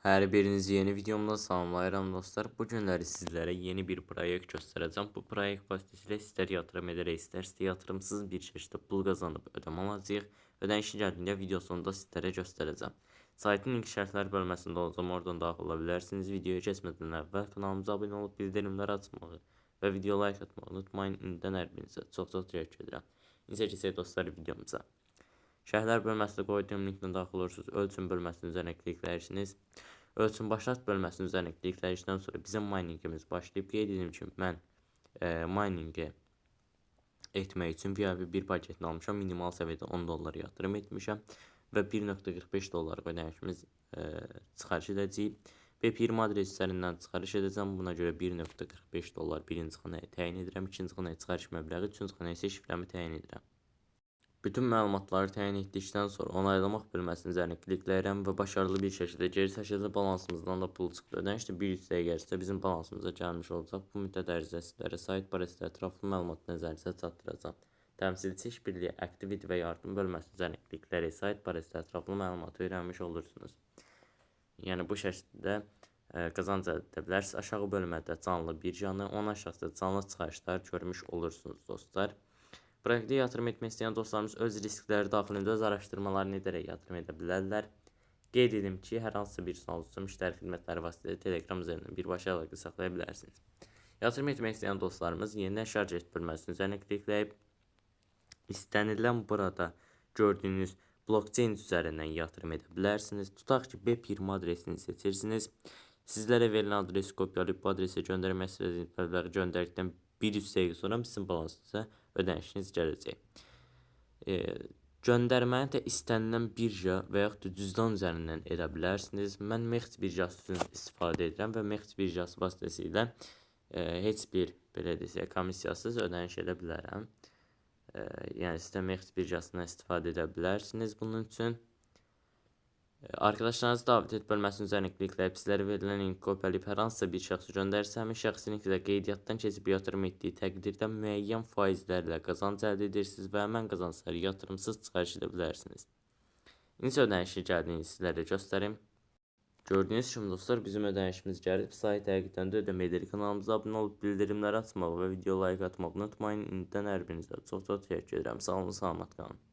Hər birinizi yeni videomda salamlayıram dostlar. Bu günləri sizlərə yeni bir proyekt göstərəcəm. Bu proyekt vasitəsilə istər yatırım edərək, istərsə yatırımsız bir şəkildə pul qazanıb ödəmə alacağıq. Ödənişin gəldiyində video sonunda sizlərə göstərəcəm. Saytın link şərhlər bölməsində olacağam. Oradan daxil ola bilərsiniz. Videoya keçmədən əvvəl kanalımıza abunə olub bildirimləri açmağı və video like atmağı unutmayın. İndidən hər birinizə çox-çox təşəkkür edirəm. İndi keçək dostlar videomuza. Şərhlər bölməsində qoyduğum linklə daxil olursunuz. Ölçüm bölməsinin üzərinə klikləyirsiniz. Ölçüm başlat bölməsinin üzərinə kliklədikdən sonra bizim miningimiz başlayıb. Qeyd edim ki, mən miningi etmək üçün VIP bir paketini almışam. Minimal səviyyədə 10 dollar yatırım etmişəm və 1.45 dollar ödənişimiz çıxarış edəcəyik. BEP20 adres üzərindən çıxarış edəcəm. Buna görə 1.45 dollar birinci xanaya təyin edirəm. İkinci xanaya çıxarış məbləği, üçüncü xanaya isə şifrəmi təyin edirəm. Bütün məlumatları təyin etdikdən sonra onaylamaq bölməsinin üzərinə klikləyirəm və başarılı bir şəkildə geri çəkildi. Balansımızdan da pul çıxdı. Ödəniş də 1-3 dəqiqə ərzində bizim balansımıza gəlmiş olacaq. Bu müddət ərzində sizlərə sayt barəsində ətraflı məlumat nəzərinizə çatdıracağam. Təmsilçi işbirliyi, Activity və yardım bölməsinin üzərinə klikləyərək sayt barəsində ətraflı məlumatı öyrənmiş olursunuz. Yəni bu şəkildə qazanc əldə edə bilərsiniz. Aşağı bölmədə canlı birjanı, onun aşağısında canlı çıxarışlar görmüş olursunuz dostlar. Proyektə yatırım etmək istəyən dostlarımız öz riskləri daxilində öz araşdırmalarını edərək yatırım edə bilərlər. Qeyd edim ki, hər hansısa bir sual üçün müştəri xidmətləri vasitəsilə Telegram üzərindən birbaşa əlaqə saxlaya bilərsiniz. Yatırım etmək istəyən dostlarımız yenidən şarj et bölməsinin üzərinə klikləyib istənilən burada gördüyünüz blockchain üzərindən yatırım edə bilərsiniz. Tutaq ki, BEP20 adresini seçirsiniz. Sizlərə verilən adresi kopyalayıb bu adresə göndərmək istədiyiniz məbləği göndərdikdən 1-3 dəqiqə sonra sizin balansınıza ödənişiniz gələcək. Göndərməni də istənilən birja və yaxud da cüzdan üzərindən edə bilərsiniz. Mən MEXC birjası üçün istifadə edirəm və MEXC birjası vasitəsilə heç bir, belə desək, komissiyasız ödəniş edə bilərəm. Yəni siz də MEXC birjasından istifadə edə bilərsiniz bunun üçün. Arkadaşlarınızı davet et bölməsinin üzərinə klikləyib sizlərə verilən linki kopyalayıb hər hansısa bir şəxsə göndərirsə, həmin şəxsin linki də qeydiyyatdan keçib yatırım etdiyi təqdirdə müəyyən faizlərlə qazanc əldə edirsiniz və həmən qazancları yatırımsız çıxarış edə bilərsiniz. İndi ödənişin gəldiyini sizlərə göstərim. Gördüyünüz kimi dostlar, bizim ödənişimiz gəlib. Sayt həqiqətən də ödəmə edir. Kanalımıza abunə olub bildirimləri açmağı və video like atmağı unutmayın. İndidən hər birinizə çox-çox təşəkkür edirəm. Sağ olun, salamat qalın.